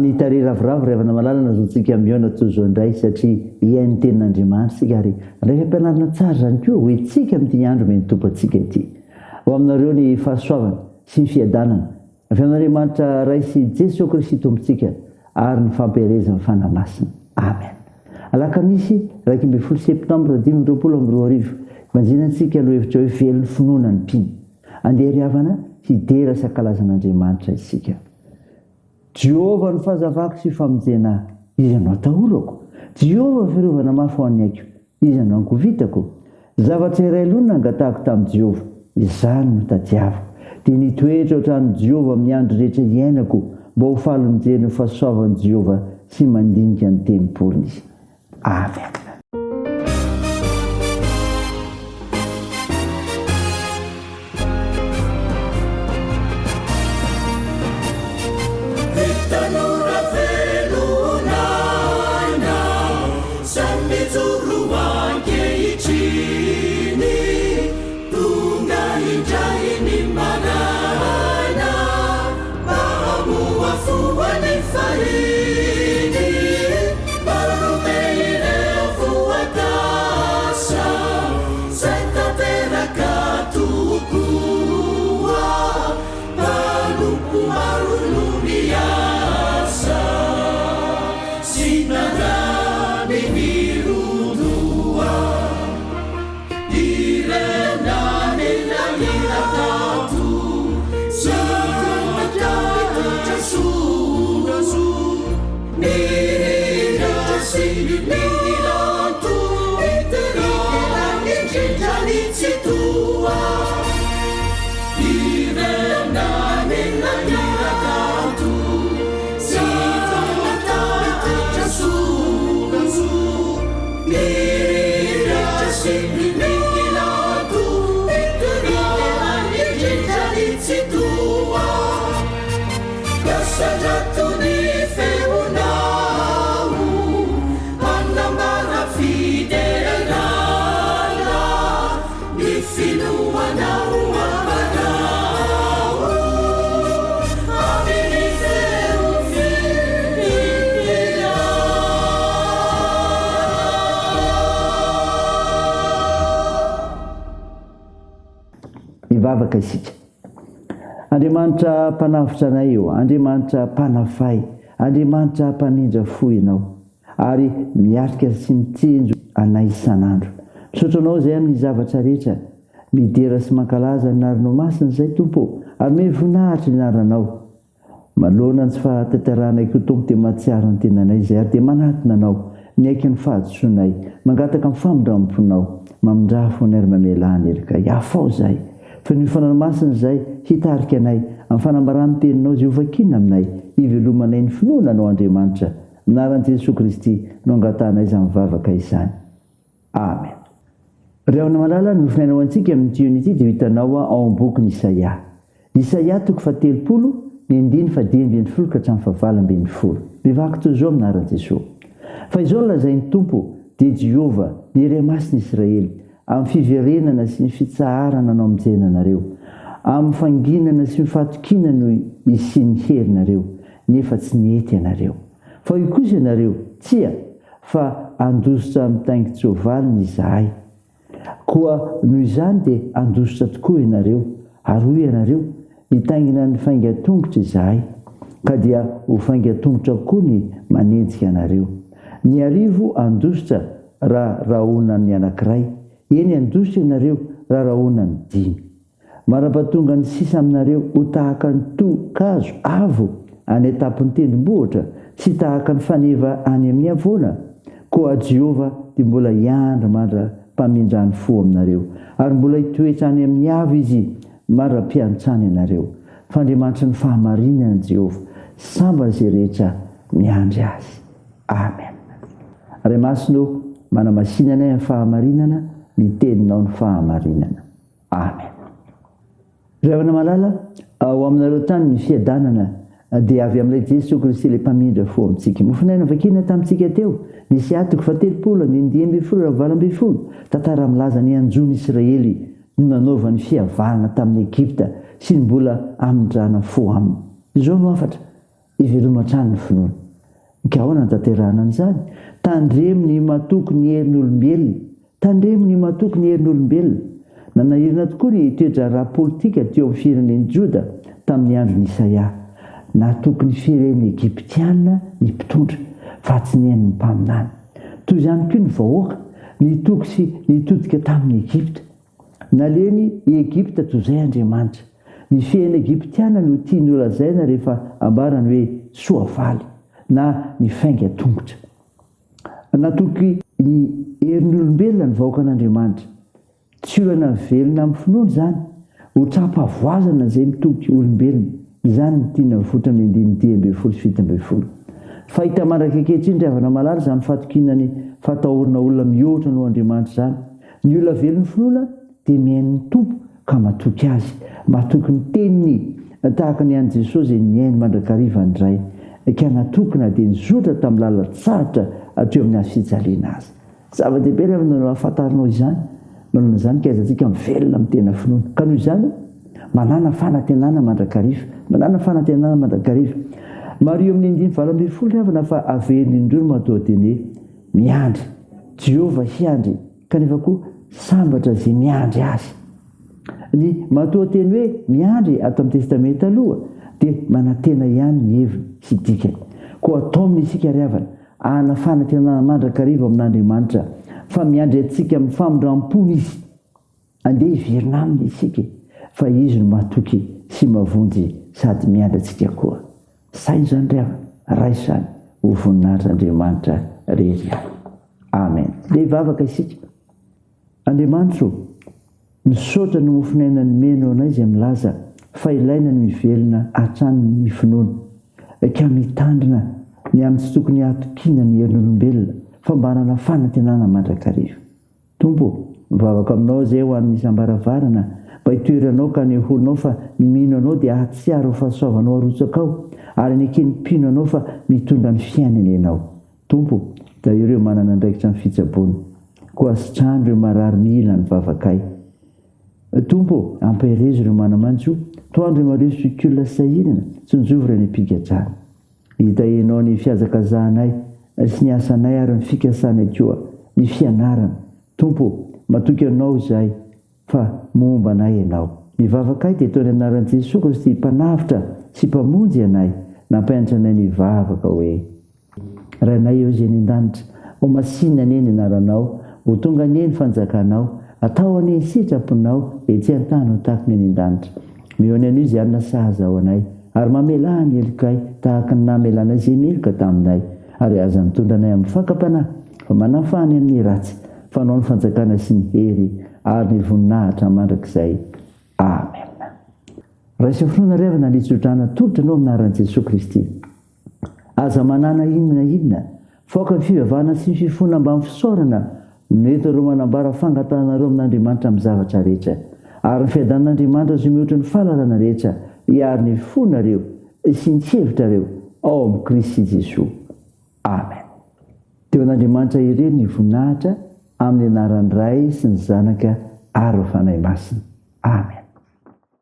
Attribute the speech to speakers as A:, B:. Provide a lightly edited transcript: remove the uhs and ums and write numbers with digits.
A: Amin'ny tarehy ravoravo ry havana malala no azontsika mihaona toy izao indray satria hihaino ny tenin'Andriamanitra isika ary handray fampianarana tsara izany koa ho entintsika amin'ity andro omen'ny Tompo antsika ity. Ho aminareo ny fahasoavana sy ny fiadanana avy amin'Andriamanitra Ray sy Jesoa Kristy Tompontsika ary ny fampielezan'ny Fanahy Masina. Amen. Alakamisy 11 septambra 2025, Ibanjinantsika lohahevitra hoe Velon'ny finoana ny mpino. Andeha ry havana hidera sy hankalaza an'Andriamanitra isika. Jehovah no fahazavako sy famonjena ahy, iza no atahorako? Jehovah fiarovana mafy ho an'ny aiko, iza no angovitako? Zavatra iray aloha no nangatahako tamin'i Jehovah, izany no tadiaviko, dia ny hitoetra ao an-tranon'i Jehovah amin'ny andro rehetra iainako, mba ho faly mijery ny fahasoavan'i Jehovah sy mandinika ny tempoliny. Amen. Hivavaka isika. Andriamanitra mpanavotra anay ô, Andriamanitra mpanafay, Andriamanitra mpamindra fo Ianao, ary miatrika sy mitsinjo anay isan'andro. Misaotra Anao izay amin'ny zavatra rehetra. Midera sy mankalaza ny anaranao masina izay Tompo ô, ary omeo voninahitra ny anaranao. Manoloana ny tsy fahatanterahanay koa Tompo dia mahatsiaro ny tenanay izay ary dia manatona Anao, miaiky ny fahadisoanay, mangataka ny famindramponao, mamindrà fo anay ary mamelà ny helokay. Afaho izahay. Fenoy Fanahy Masina izay hitarika anay amin'ny fanambaran'ny Teninao izay hovakiana aminay, hivelomanay ny finoana Anao Andriamanitra. Amin'ny anaran'i Jesoa Kristy no angatahanay izany vavaka izany. Amen. Ry havana malala, ny nofonaina ho antsika amin'ity ony ity dia ho hitanao ao amin'ny bokin'i Isaia. Isaia toko fahatelopolo, ny andininy fahadimy ambin'ny folo ka hatramin'ny fahavalo ambin'ny folo. Mivaky toy izao amin'ny anaran'i Jesoa. Fa izao no lazain'ny Tompo, dia Jehovah, ny Iray Masin'i Israely, Amin'ny fiverenana sy ny fitsaharana no hamonjena anareo, amin'ny fanginana sy ny fahatokiana no hisian'ny herinareo, nefa tsy nety ianareo. Fa hoy kosa ianareo, Tsia, fa handositra mitaingin-tsoavaliny izahay. Koa noho izany dia handositra tokoa ianareo, ary hoy ianareo, Hitaingina ny faingan-tongotra izahay, ka dia ho faingan-tongotra koa ny manenjika anareo. Ny arivo handositra raha rahonan'ny anankiray, eny handositra ianareo raha rahonan'ny dimy. Mandra-pahatonga ny sisa aminareo ho tahaka ny toho-kazo avo any an-tampon'ny tendrombohitra sy tahaka ny faneva any amin'ny havoana, koa Jehovah dia mbola hiandry mandra-pamindrany fo aminareo, ary mbola hitoetra any amin'ny avo Izy mandra-piantrany anareo. Fa Andriamanitry ny fahamarinana Jehovah, sambany izay rehetra miandry Azy. Amen. Ray Masina ô, manamasina anay amin'ny fahamarinana, ny Teninao no fahamarinana. Amen. Ry havana malala, ho aminareo tany ny fiadanana dia avy amin'ilay Jesoa Kristy ilay mpamindra fo amintsika. Mofonaina vakina tamintsika teo, nisy atoko fahatelopolo, andininy 15 raha 18, tantara milaza ny hanjo ny Israely no nanaovany fihavanana tamin'i Egypta sy ny mbola hamindrana fo aminy. Izao no hafatra. Iveloma hatrany ny finoana. Ka ahoana no tanterahana an'izany? Tandremo ny matoky ny herin'olombelona. Tandremo ny matoky ny herin'olombelona. Nanahirana tokoa ny toe-draharaha politika teo amin'ny firenen'i Joda tamin'ny andron'i Isaia. Natoky ny firenena egyptiana ny mpitondra, fa tsy nihaino ny mpaminany. Toy izany koa ny vahoaka, nitoky sy nitodika tamin'i Egypta. Nalemy i Egypta toy izay Andriamanitra. Ny fihena egyptiana no tiany holazaina rehefa ambarany hoe soavaly, na ny fainga tongotra. Natoky ny herin'ny olombelona ny vahoakan'Andriamanitra. Tsy olana velona amin'ny finoana izany. Ho tra-pahavoazana izay mitoky olombelona. Izany no tiana avoitra amin'ny andininy 15 sy 17. Fahita mandraka ankehitriny ry havana malala izany fatokiana ny fahatahorana olona mihoatra noho Andriamanitra izany. Ny olona velon'ny finoana dia mihaino ny Tompo ka matoky Azy, matoky ny Teniny, tahaka ny an'i Jesosy izay nihaino mandrakariva ny Ray, ka natoky na dia nizotra tamin'ny lalan-tsarotra hatreo amin'ny hazo fijaliana aza. Zava-dehibe ry havana no ahafantarinao izany, manoloana izany ka ahaizantsika mivelona amin'ny tena finoana. Ka noho izany, manàna fanantenana mandrakariva, manàna fanantenana mandrakariva. Mariho amin'ny andininy 18 ry havana fa averiny indroa ny matoanteny hoe miandry. Jehovah hiandry. Kanefa koa sambatra izay miandry azy. Ny matoanteny hoe miandry ato amin'ny Testamenta Taloha dia manantena ihany ny heviny sy dikany. Koa taomina isika ry havana hahana fanantenana mandrakariva ao amin'Andriamanitra fa miandry antsika amin'ny famindram-pony Izy. Andeha hiverina Aminy isika fa Izy no matoky sy mavonjy sady miandry antsika koa. Saino izany ry havana, raiso izany ho voninahitr'Andriamanitra rery ihany. Amen. Dia hivavaka isika. Andriamanitra ô, misaotra ny mofon'aina nomenao anay izay milaza fa ilaina ny mivelona hatrany ny finoana, ka mitandrina ny amin'ny tsy tokony hahatokiana ny herin'olombelona fa mba hanana fanantenana mandrakariva. Tompo ô, mivavaka aminao izay ho an'ny isam-baravarana mba hitoeranao ka hanehoanao fa ny mino Anao dia hahatsiaro ny fahasoavanao arotsakao ary haneken'ny mpino Anao fa mitondra ny fiainana Ianao. Tompo ô, tahio ireo manana andraikitra amin'ny fitsaboana. Koa sitrano ireo marary mila ny vavakay. Tompo ô, ampaherezo ireo mana-manjo, tohano ireo marefo sy olona sahirana, tsinjovy ireo any am-pigadrana. Hitahianao ny fihazakazahanay sy ny asanay ary ny fikasanay koa, ny fianarana. Tompo ô, matoky Anao izahay fa momba anay Ianao. Ny vavakay dia ataony anaran'i Jesoa Kristy Mpanavotra sy Mpamonjy anay, nampianatra anay ny hivavaka hoe. Rainay eo izay any an-danitra, ho masina anie ny anaranao, ho tonga anie ny fanjakanao, atao anie ny sitraponao ety an-tany ho tahaka ny any an-danitra. Mihaona anio izay alina sahaza ho anay, ary mamelà ny helokay tahaka ny namelanay izay meloka taminay, ary aza mitondra anay amin'ny fakam-panahy, fa manafaha anay amin'ny ratsy, fa Anao ny fanjakana sy ny hery ary ny voninahitra mandrakizay. Amena. Raiso finoana ry havana ny tsodrano atolotra anao amin'ny anaran'i Jesoa Kristy. Aza manana inona na inona, fa aoka ny fivavahana sy ny fifonana mbamin'ny fisaorana no entinareo manambara fangatahanareo amin'Andriamanitra amin'ny zavatra rehetra. Ary ny fiadanan'Andriamanitra izay mihoatra ny fahalalana rehetra hiaro ny fonareo sy ny hevitrareo ao amin'i Kristy Jesoa. Amen. Teo an'Andriamanitra irery ny voninahitra amin'ny anaran'ny Ray sy ny Zanaka ary ny Fanahy Masina. Amen.